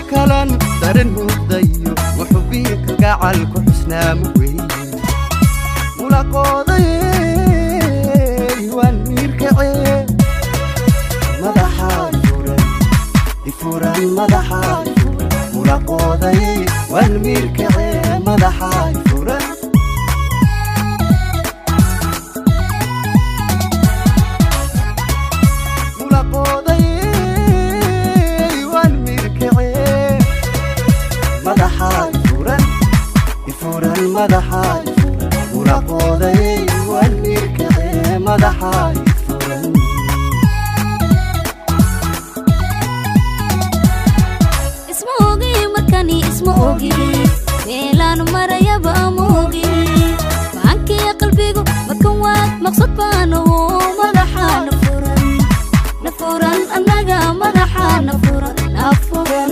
Kalan dareen mugdayo muxubiyo kalgacal ku xusnaamu weyn mulaqooday waan miirkacee madaxaa furan ifuran, madaxaa furan mulaqooday waan miirkacee madaxaa furan. Mulaqooday waan miirkacee madaxaa furan ifuran, madaxaa furan mulaqooday waan miirkacee madaxaa furan. Isma ogi markani, isma ogi meelaan marayaba ma ogi, macankiya qalbigu markan waad maqsad baano madaxaa na furan, na furan annaga madaxaa na furan, na furan.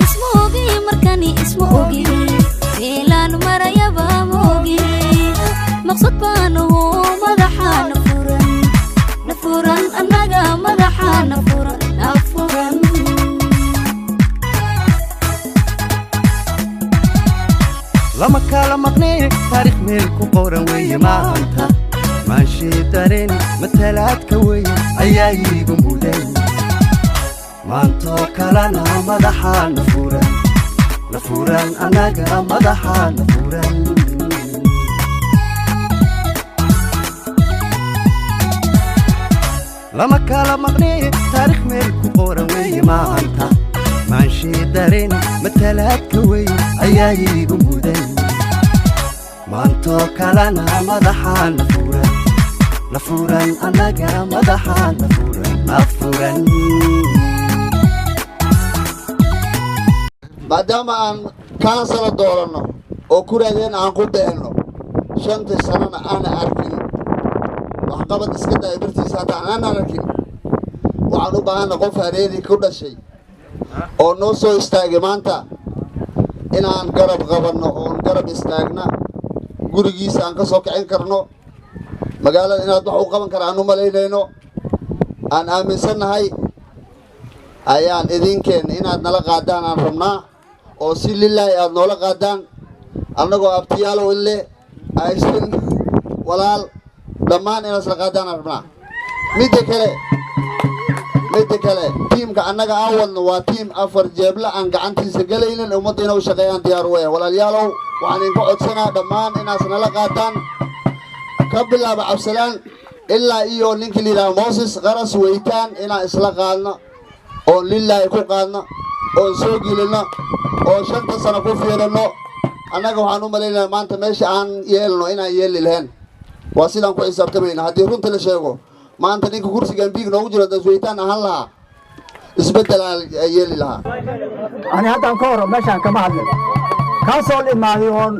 Isma ogi markani, isma ogi meelaan marayaba ma ogi, maqsad baano madaxaa na furan, na furan annaga madaxaa na furan, na furan. Lama kala maqnee taariikh meel ku qoran weeye maanta, maanshii dareen matalaadka weyn ayaa iigu mudan, maantoo kalena madaxaa na furan, na furan annaga madaxaa na furan. Lama kala maqnee taariikh meel ku qoran weeye maanta, maanshii dareen matalaadka weyn ayaa iigu mudan, maantoo kalena madaxaa na furan, na furan annaga madaxaa na furan, na furan. Maadaama aan kaansala dooranno oo kuraadeen aan ku bixinno 5-tii sanana aana arkin waxqabad iska daya bartiisa hataa aanan arkin, waxaan u baahanna qof hareeri ku dhashay oo noo soo istaagay maanta inaan garab qabanno oon garab istaagna, gurigiisa aan ka soo kicin karno, magaalada inaad wax u qaban kara aan u malaynayno, aan aaminsannahay ayaan idinkeenna inaad nala qaadaan aan rabnaa oo si lilaahi aad noola qaadaan, annagoo abtiyaalow in leh aysin walaal dhammaan inaad isla qaadaan aan rabnaa. Midda kale, tiimka annaga aan wadno waa tiim afar jeebla aan gacantiisa gelaynin, ummadda inay u shaqeeyaan diyaar u weya. Walaalyaalow, waxaan idinka codsanaa dhammaan inaas nala qaataan, ka bilaaba Cabsalaan ilaa iyo ninkii la yidhaha Moses Qaras Weytaan, inaan isla qaadno oon lilaahi ku qaadno oon soo gelinno oo 5-ta sano ku fiirinno. Annaga waxaan u malaynayaa maanta meesha aan yeelno inaan yeeli lahayn waa sidaan ku xisaabtamayna. Haddii runta la sheego, maanta ninka kursigan biig noogu jiro dasweytaan ahaan lahaa, isbeddel aan yeeli lahaa. Ani haddaan ka hor meeshaan kama hadlin, kaan soo imaaday oon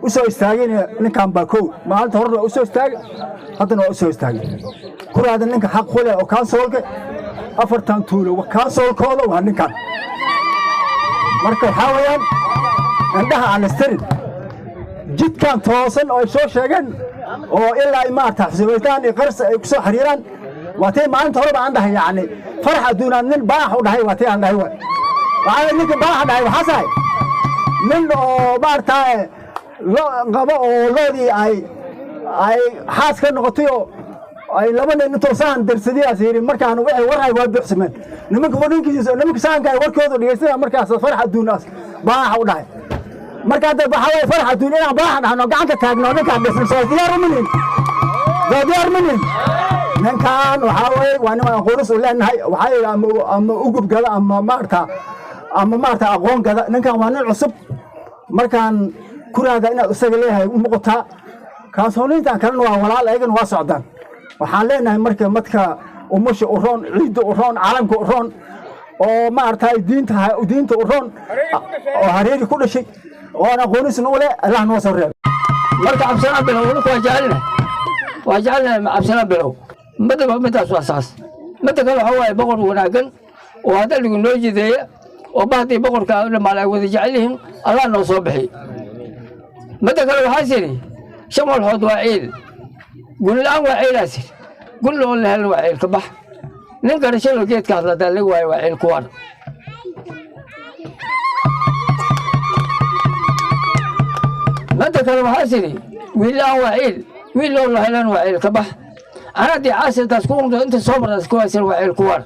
u soo istaagin ninkan baa kow maalinta horena waa u soo istaagay, haddana waa u soo istaagay. Kuraada ninka xaq ku leh oo councilka 4-tan tuulo councilkooda waa ninkan. Marka waxaa weeyaan indhaha aan istirin, jidkan toosan oo ay soo sheegeen oo ilaa maarata Xuseytaan iyo Qaras ay ku soo xiriiraan waa tay maalinta horeba aan dhahay, yacni farax adduunaan nin baax u dhahay waa tay aan dhahay. Waay waxaa ninka baaxa dhahay, waxaa sahay nin oo maarata lo qabo oo loodii ay xaas ka noqotay oo ay laba nin intoo sahan darsadiyaas yidhi markaan waxay warhay waa buuxsameen nimanka ninkiisa, nimanka sahanka ay warkooda dhegeysanaya, markaas farax adduunaas baaxa u dhahay. Marka hadda waxaa waye farax adduun inaan baaxa dhahno, gacanta taagno ninkaan dhisan, soo diyaar uminin, soo diyaar uminin. Ninkan waxaa waye waa niman aqoonis u leenahay, waxaa yidhi ama ugub gada ama maarata aqoon gada. Ninkan waa nin cusub, markaan kuraada inaad isaga leeyahay u muuqataa. Kaasoonintan kalena waa walaal, ayagana waa socdaan. Waxaan leenahay marka madka umusha u roon, ciidda u roon, caalamka u roon oo maaragtay diinta u roon oo hareeri ku dhashay oo aan aqoonisna u leh, Allah noo soo reebay. Marka Cabsanaan Bilow ninka waa jecelnahay, waa jecelnahay Cabsanaan Bilow. Midaba midaas waa saas. Midda kale waxaa waaye boqor wanaaggan oo hadda ligu noo jideeya oo bahdii boqorka dhammaan ay wada jecel yihiin, Allah noo soo bixiy. Midda kale waxaas yidhi 5 walxood waa ciil, gun la'aan waa ciilaas yidhi, gun loo la helin waa ciil ka bax. Nin garashado geedka hadladaa laga waayo, waa ciil kuwar. Midda kale waxaa sidhi, wiil la-aan waa ciil, wiil loo la helan waa ciil ka bax. Anadii caasirtaas ku unto inta soo martaas ku haysan, waa ciil kuwar.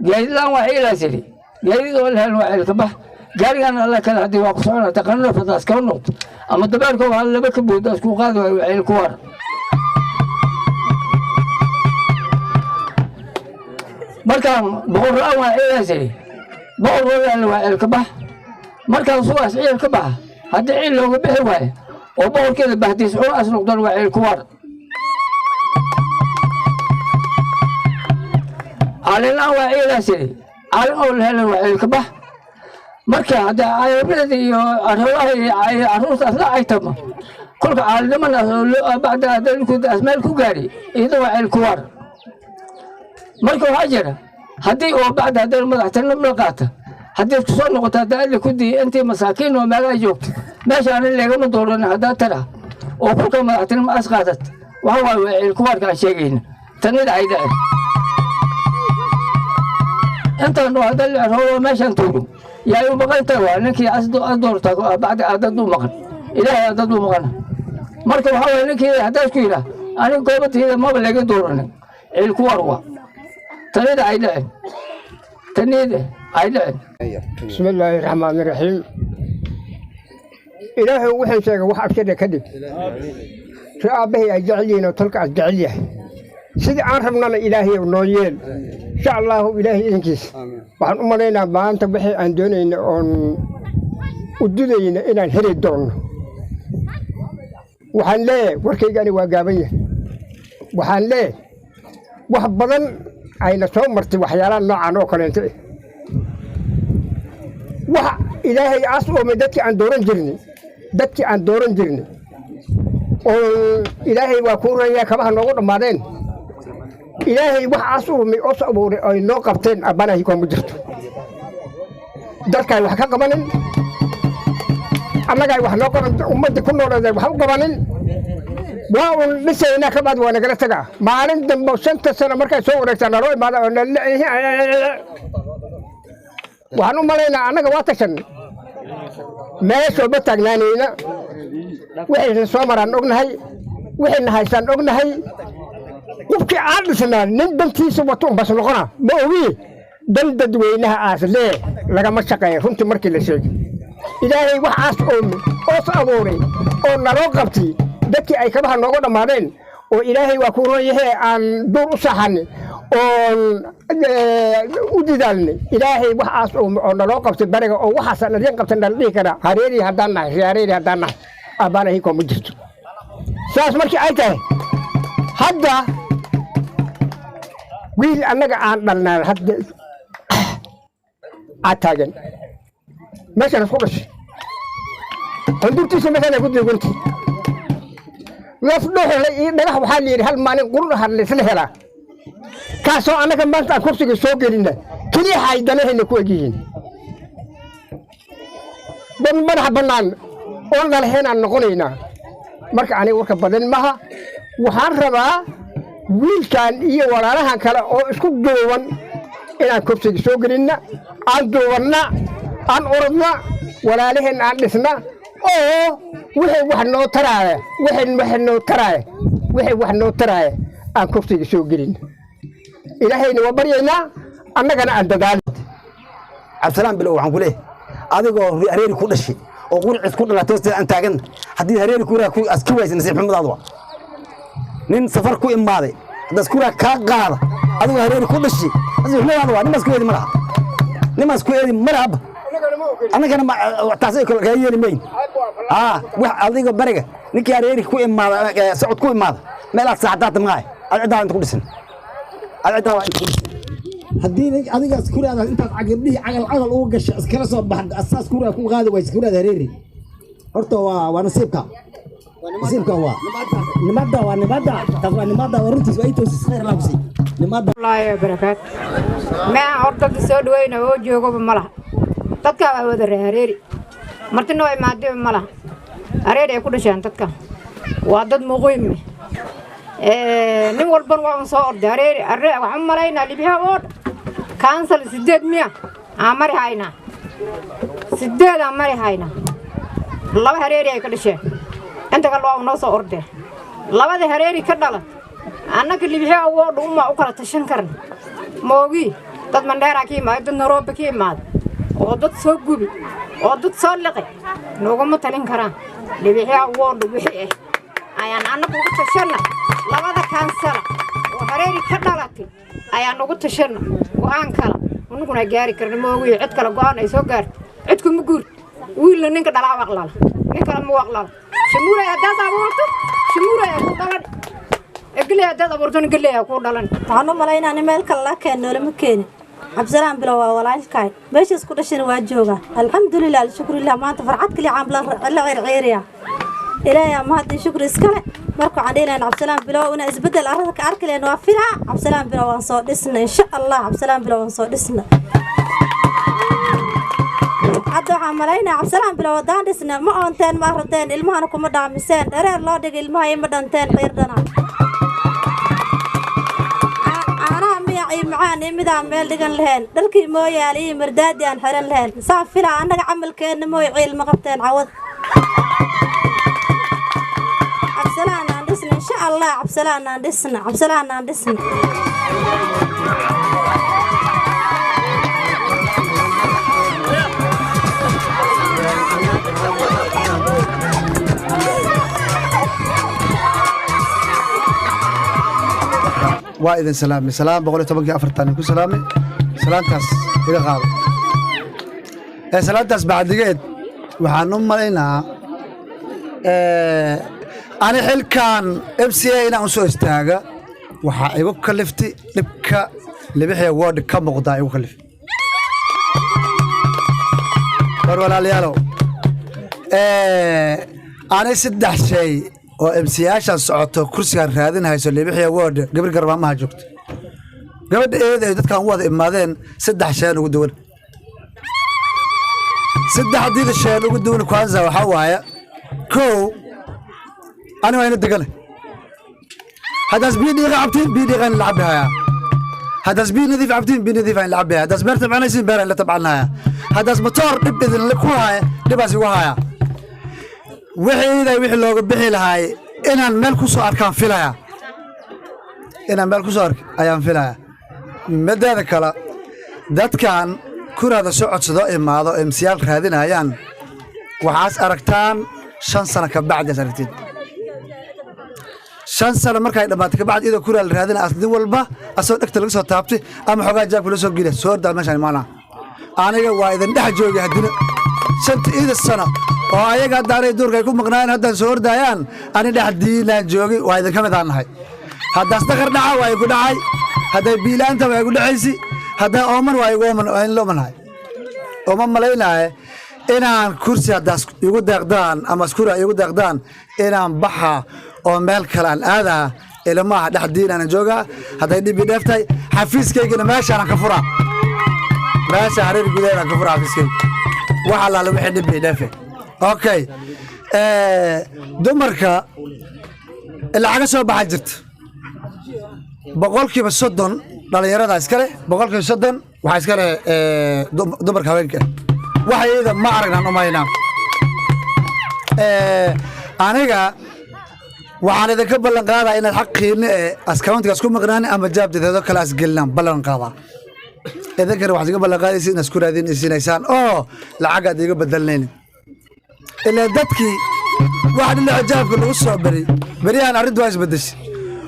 Gaadiid la-aan waa ciilaas idhi, gaadiid oo la helan waa ciil ka bax. Gaarigan alla kale haddii waa ku socona taqanuna fadaas kaba noqdo ama dabeerka waa laba ka booda isku qaadi waayo, waa ciil kuwar. Markaan boqor la-aan waa ciilaas idhi, boqor loo waa ciil ka bax. Markaan sugaas ciil ka baxa, haddii ciil looga bixi waayo oo boqorkeeda bahdiis culaas noqdon, waa ciil kuwar. Caalin la-aan waa ciilaas idhi, caalin oo la helan waa ciil ka bax. Marka hadda caalamada iyo carruuraha iyo carruurtaas la caytama kolka caalinimadaas bacda dalkudaas meel ku gaari, iyada waa ciil kuwar. Marka waxaa jira haddii oo bacda haddana madaxtinimo la qaata, haddii isku soo noqoto, haddaa alle ku diiya intii masaakiin oo meelaha joogto meesha anin leegama dooran, haddaa tara oo kolka madaxtinimo as qaadat, waxa waaye waa ciil kuwaarka aan sheegayna. Tanida ay dhaceen intaan oo hadda la roobo meeshaan tuuro yaa u maqan tahay, waa ninkii as doorta bacda dad u maqan, Ilaahay dad u maqan. Marka waxaa waye ninkii haddaa isku yidhaah aniga goobatiida maba laga dooranin, ciil kuwaar waa tanida ay dhaceen, tanida ay dhaceen. بسم الله الرحمن الرحيم. إلهي وحين sheegay wax abshada ka dhig si aabbahay ay jecel yihiin oo tolka aad jecel yahay, sidii aan rabnana Ilaahay noo yeel, insha Allahu. Ilaahay idinkiis waxaan u malaynaa maanta wixii aan doonayna oon u dudayna inaan heli doonno. Waxaan leeyahay, warkaygani waa gaaban yahay, waxaan leeyahay wax badan ayna soo martay waxyaalaha noocan oo kaleento ah. Wax Ilaahay as oomay dadkii aan dooran jirnay oo Ilaahay waa kuu rayaa kabaha noogu dhammaadeen. Ilaahay wax as uumay oo abuuray ay noo qabteen abbanahi kuma jirto. Dadkaay wax ka qabanin, annagaay wax noo qaban, ummadda ku nooleeday wax u qabanin. Waa un dhisaynaa, ka baad waa nagala tagaa. Maalin dambe 5-ta sano markay soo wareegtaa naloo imaada oo waxaan u malaynaa annaga waa tashan meeshooba taagnaanayna. Waxayna soo maraan ognahay, waxayna haystaan ognahay. Qofkii aan dhisnaa nin dantiisa wato unbas noqona ma ogi, dan dadweynaha aas lee lagama shaqeeya. Runtii markii la sheegay, Ilaahay wax aas oomi oos abuuray oo naloo qabtay dadkii ay kabaha nooga dhammaadeen oo Ilaahay waa ku ron yahe aan duur u saxanay oon u didaalnay. Ilaahay wax aas oomi oo naloo qabtay bariga oo waxaasaan idin qabtay nala dhihi karaa hareeri haddaan nahay, hareeri haddaan nahay aabbaanahi kuma jirto. Saas markii ay tahay, hadda wiil annaga aan dhalnaa hadda aad taagan meeshaan isku dhashay, xundurtiisa meeshaan ay ku duugantay laf dhuxule iyo dhagax. Waxaa la yidhi hal maalin qurun laysla helaa, kaasoo annaga maanta aan kursiga soo gelina keliya ay danahayna ku egyihiin. Dad madaxa bannaan oon dhalahayn aan noqonaynaa. Marka aniga warka badan maha, waxaan rabaa wiilkan iyo walaalahan kale oo isku duuban inaan kursiga soo gelinna, aan duubanna, aan orodna, walaalaheen aan dhisna oo wixii wax noo taraaya, wixii wax noo taraaya, wixii wax noo taraaya aan kursiga soo gelin. Ilaahayna waa baryaynaa, annagana aan dadaal. Cabdisalaam Bilow, waxaan ku leeyahay adigoo hareeri ku dhashay oo qurcis ku dhalatay hoosteeda aan taagan, haddii hareeri kuraa ku aska waysa, nasiib xumadaadu waa nin safar ku imaaday haddaas kuraa kaa qaada adigoo hareeri ku dhashay, nasiib xumadaadu waa nimaas ku eedi ma laha, nimaas ku eedi ma laha. Annagana taas ay kale kaa yeeli mayn. Aa wax adiga bariga ninkii hareeri ku imaada, socod ku imaada, meelaad saacadaata maahay, aad ciddaa inta ku dhisan, aad ciddaa inta ku dhisan. Haddii adigaas kuraada intaad cagabdhihii cagal cagal uga gashay iskala soo baxda, asaas kuraa ku qaadi waysa kuraada hareeri, horta waa nasiibka, nasiibka waa nimada, waa nimada taas, waa nimada, waa runtiis, waa itoosis khayr laa kusii nimada. Wallaahi barakaat ma hor dadka soo dhaweyna oo joogaba ma laha. Dadka waa wada hareeri, martina waa imaadeba ma laha. Hareeri ay ku dhasheen dadka, waa dad muqiim. Nin walban waa un soo orday Hareeri arre. Waxaan u malaynaa Libixya oo councillor sideed miya aan mari haynaa, sideed aan mari haynaa. Laba Hareeri ay ka dhasheen, inta kale waa noo soo ordeen. Labada Hareeri ka dhalat, annaga Libixya ward uma u kala tashan karna. Moogi dad Mandheera ka imaada, dad Nairobi ka imaada, oo dad soo gubi oo dad soo liqay noogama talin karaan. Libixya ward wixii ah ayaan annaga ugu tashanna. Labada councillor oo Hareeri ka dhalatay ayaan ugu tashanna. Go'aan kale unuguna gaari karna moogiyo cid kale go'aan ay soo gaarto cid kuma guurto. Wiilna ninka dhalaa waqlala, nin kale ma waqlala. Shamuuray haddaad abuurto, shamuuray kuu dhalan. Geley haddaad abuurtona, geley kuu dhalan. Waxaan u malaynaa nin meel kale la keen noolama keenin. Cabdisalaan Bilow waa walaalkaay, meeshaas ku dhashana waa joogaa. Alxamdulilah, alshukrulilah. Maanta farxad kaliya caan la circiiriya. Ilaahay mahad iyo shukri iskale. Marka waxaan dhihi lahayn Cabdisalaan Bilow inaa isbeddel arrada ka arki lahayn waa filaa. Cabdisalaan Bilow waan soo dhisna, insha Allah. Cabdisalaan Bilow waan soo dhisna. Hadda waxaan malaynaya Cabdisalaan Bilow haddaan dhisna, ma oonteen, ma arradeen, ilmahana kuma dhaamiseen, dhareer loo dhigay ilmaha ima dhanteen, qiirdhana caanaha miyac iyo macaan iyo midaan meel dhigan lahayn, dharkii mooyaale iyo mardaadi aan xiran lahayn. Saa filaa annaga camalkeenna mooy ciil ma qabteen cawad. Cabdisalaan aan dhisna, insha Allah. Cabdisalaan aan dhisna, Cabdisalaan aan dhisna. Waa idin salaamay, salaam 114-kii afartan ku salaamay. Salaantaas iga qaado. Ee salaantaas bacdigeed, waxaan u malaynaa ani xilkan MCA inaan u soo istaaga waxaa igu kaliftay dhibka Libixya ward ka muuqdaa igu kaliftay. War walaalayaalow, ani saddex shay oo MCA-yaashan socoto kursigaan raadin hayso Libixya ward, gabar garbaamaha joogto, gabadha eeda ay dadkan u wada imaadeen, saddex shayan ugu duwan. Saddexdiida shayan ugu duwan kwanza waxaa waaye: kow, ani waa ina degana. Haddaas biyo dhiiqa cabtiin, biyo dhiiqaan la cabi hayaa. Haddaas biyo nadiif cabtiin, biyo nadiif aan la cabi haya. Haddaas beer tabcanaysiin, beer aan la tabcanaya. Haddaas matoor dhib idin ku haya, dhibaas igu haya. Wixiiday wixii looga bixi lahaay inaan meel ku soo arkaan filaya, inaan meel ku soo ark ayaan filaya. Mideeda kale, dadkan kuraada soo codsado imaado MCA-yaal raadinayaan, waxaas aragtaan 5 sano ka bacdi. As aragtiin 5 sano markay dhammaato kabacdi, iyadoo kuraa la raadinaya, as nin walba asagoo dhegta laga soo taabtay ama xoogaa jaabka la soo geliya soo ordaa meeshaan imaanaa. Aniga waa idin dhex joogay haddina shanta iida sano oo ayaga hadda anay duurka ay ku maqnaayeen, haddaan soo ordaayaan, ani dhex diinaan joogay, waa idinka mid aan nahay. Haddaas dakar dhaca waa igu dhacay, hadday biilaanta waa igu dhacaysi, hadday ooman waa igu ooman, waa in la oomanahay. Uma malaynaaye inaan kursi haddaas igu deeqdaan ama askura igu deeqdaan inaan baxa oo meel kale aan aadaa ilmaha. Dhex diinaan joogaa. Hadday dhibi dheef tahay, xafiiskaygana meeshaanaan ka furaa, meesha Hareer gudaheedaan ka furaa xafiiskayga, wax allaale wixii dhibi dheefe. Okay, dumarka lacaga soo baxa jirta, 30% dhallinyarada iska leh, 30% waxaa iska leh dumarka haweenka. Wax iyada ma aragnaan umaynaa. Aniga waxaan idinka ballan qaadaa inaad xaqiinna ee askauntigaas ku maqnaani ama jaabdadeedo kale as gelinaan ballan qaadaa. Idinkana waxaad iga ballan qaadaysa inaad isku raadin isinaysaan oo lacag aad iga bedelanaynin. Ilaa dadkii waxa dhinaca jaabka lagu soo bari beryahan arrintu waa isbedeshay.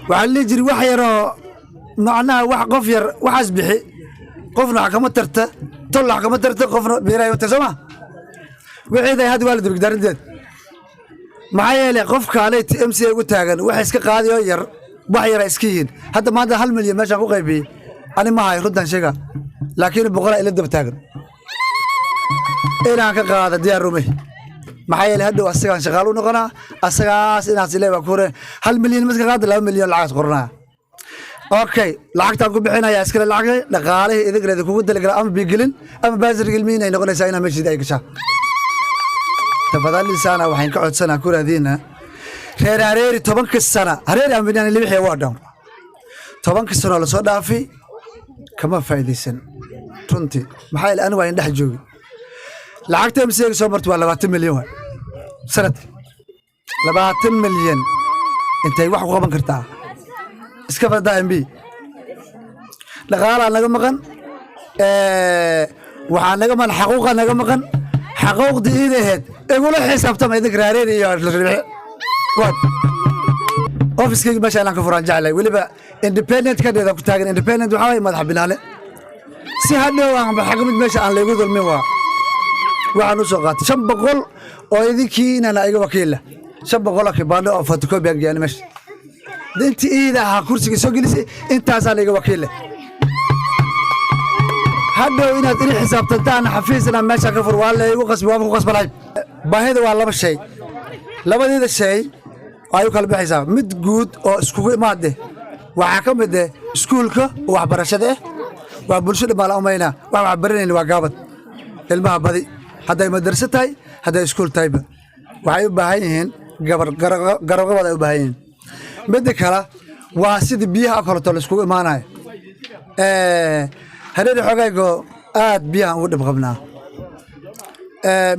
Waxaa la dhihi jiray wax yaroo macnaha wax qof yar waxaas bixi, qofna wax kama tarta, tol wax kama tarta, qofna beerahay wata soo ma wixiiday. Hadda waa la dibigda arrinteed. Maxaa yeelay qofka anay MCA ugu taagan waxay iska qaadi oo yar, wax yara iska yihiin. Hadda maanta 1 milyan meeshaan ku qaybiyey ani ma hayo, runtaan sheega, laakiin boqolaa ila daba taagan inaan ka qaada diyaar rumey. Maxaa yeelay hadhow asagaan shaqaal u noqonaa, asagaas inaas ilaahi baa ku horeen 1 milyan miska qaada, 2 milyan lacagaas qoranaya. Okay, lacagtaan ku bixinaya iskale lacag dhaqaalihii idinkana idinkugu talagala ama biigelin ama baasirka ilmihiin ay noqonaysaa inaa meeshiida ay gashaa. Tafadhali sana, waxaan ka codsanaa kuraadiina Reer Hareeri 10-ka sana, Hareeri aan bidhaan libixii waa dhan, 10-ka sano lasoo dhaafay kama faa'iidaysan runtii. Maxaa yeelay, anigu waa in dhex joogi. Lacagta MCA soo marta waa 20 milyan waay sanadki. 20 milyan intay wax ku qaban kartaa? Iska fadaa MP. Dhaqaalaa naga maqan, waxaa naga maqan xaquuqa naga maqan. Xaquuqdii iida ahayd igula xisaabtama idinka Hareeri iyo waad. Ofiskayga meesha inaan ka furaan jeclay, weliba independent candidate ku taagan. Independent waxaa waye madax binaane, si hadhow aan xakamid meesha aan laygu dulmin. Waa waxaan u soo qaatay 500 oo idinkiinana iga wakiila, 500 oo kibaandho oo photocopy aan geeyaan meesha. Intii iida ahaa kursiga soo gelisay, intaasaa laiga wakiile. Hadhow inaad ila xisaabtantaan, xafiis inaan meesha ka fur waa laygu qasbi, waaba ku qasbanahay. Baahida waa laba shay. Labadeeda shay ay u kala baxaysaa mid guud oo iskugu imaade. Waxaa ka mid eh iskuulka oo waxbarashada ah. Waa bulsho dhammaala umaynaa wax waxbaranayna waa gaabad. Ilmaha badi hadday madraso tahay, hadday iskuul tahayba, waxay u baahan yihiin gabar garabgabad ay u baahan yihiin. Midda kale waa sidii biyaha oo kaleeto la iskugu imaanayo. Hareeri xoogaygo aad biyahan ugu dhib qabnaa.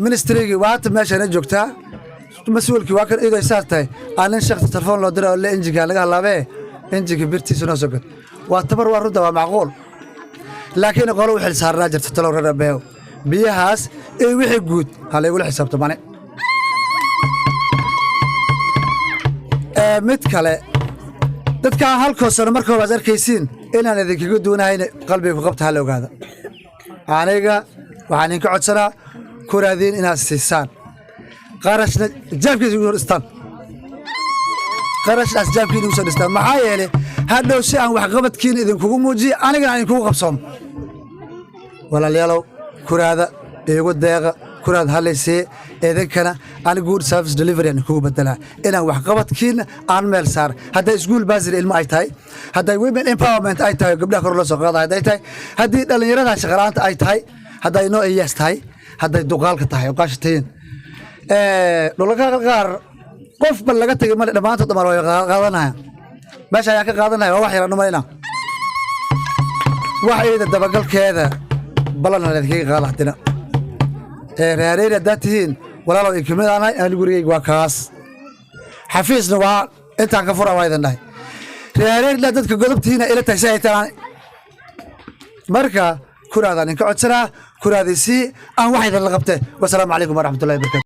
Ministrigii waa hata meeshana joogtaa, mas-uulkii waa kan. Iyadoo saas tahay aan nin shakhsi telefoon loo diray oo le injinka laga halaabee, injinka birtiisa noo soo gad. Waa tabar, waa runta, waa macquul, laakiin qolo u xil saarnaa jirta. Talow reer abeew, biyahaas iyo wixii guud ha laygula xisaabtamane. Mid kale, dadkaan halkoo sano marka hore aad arkaysiin inaan idinkaga duwanahayna qalbiga ku qabta, hala ogaada. Aniga waxaan idinka codsanaa kuraadiin inaad siisaan, qarashna jaabkiisa igu soo dhistaan, qarashnaas jaabkiina igu soo dhistaan. Maxaa yeelay, hadhow si aan waxqabadkiina idinkugu muujiyo, anigana aan idinkugu qabsoomo. Walaalayaalow, kuraada iigu deeqa, kuraad halaysee. Idinkana ani good service delivery aan idinkugu bedelaa, inaan waxqabadkiina aan meel saar. Hadday school bursary ilmo ay tahay, hadday women empowerment ay tahay, gabdhaha kor loo soo qaada hadday tahay, haddii dhallinyarada shaqala'aanta ay tahay, hadday noo iyaas tahay, hadday duqaalka tahay oo qaasha tahiin, dhulalka qaar qofba laga tegay male, dhammaantood dhammaan way qaadanaya. Meesha ayaan ka qaadanaya waa wax yaraan umalayna. Wax iyada dabagalkeeda ballan laydinkaga qaada. Hadina reereeri haddaad tihiin, walaalow in kamid aanahay. Ani gurigeyga waa kaas, xafiisna waa intaan ka fura. Waa idin dhahay reereeri ilaa dadka godobtihiina ila tahay si ay tahay. Marka kuraadaan inka codsanaa, kuraadisii aan wax idin la qabte. Wasalaamu calaykum waraxmatullahi wabarakatu.